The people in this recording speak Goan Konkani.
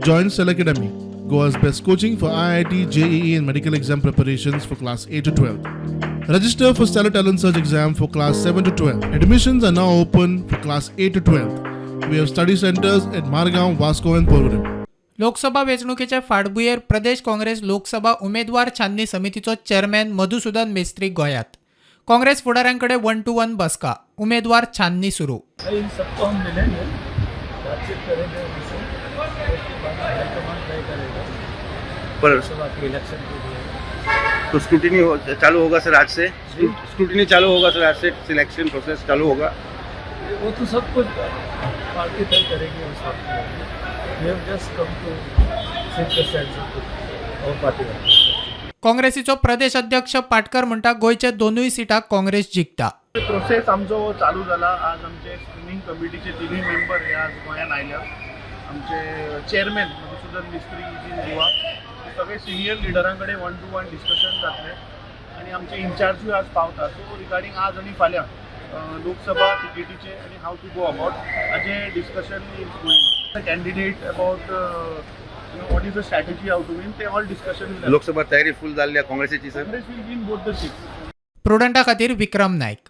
Join Stellar Academy, Goa's best coaching for IIT, JEE, and medical exam preparations for class 8 to 12. Register for Stellar Talent Search exam for class 7 to 12. Admissions are now open for class 8 to 12. We have study centers at Margaon, Vasco, and Porvorim. Lok Sabha वेंचणुकेचे फाटभुंयेर प्रदेश काँग्रेस लोकसभा उमेदवार छाननी समितीचो चेअरमॅन मधुसुदन मेस्त्री गोंयांत. काँग्रेस फुडाऱ्यां कडेन वन टू वन बसका, उमेदवार छाननी सुरू. इन सबको हम मिलेंगे, बातचीत करेंगे उनसे. उसके बाद हाईकमान तय करेगा पर लोकसभा के इलेक्शन के लिए. तो स्क्रूटिनी चालू होगा सर आज से? स्क्रूटिनी चालू होगा सर आज से? सिलेक्शन प्रोसेस चालू होगा? वो तो सब कुछ पार्टी तय करेगी उस वक्त. We have just come to seek the sense of our party. काँग्रेसीचो Pradesh अध्यक्ष पाटकर म्हणटा, गोंयचे दोनूय सिटां काँग्रेस जिखता. प्रोसेस आमचो चालू जाला. आज आमचे स्क्रिनींग कमिटीचे तिनूय मेंबर हे आज गोंयांत आयल्या. आमचे chairman Madhusudan Mistry is in Goa. सगळे सिनियर लिडरां कडेन वन टू वन डिस्कशन जातलें आनी आमचे इन्चार्जूय आज पावता. सो रिगार्डींग आज आनी फाल्यां लोकसभा तिकेटीचे आनी how to go about हाजें discussion is going. Candidate about what is the strategy, how to win, ते ऑल डिस्कशन. लोकसभा तयारी फुल जाल्ली आहे काँग्रेसीची sir? Congress will win both the seats. प्रुडंटा खातीर विक्रम नायक.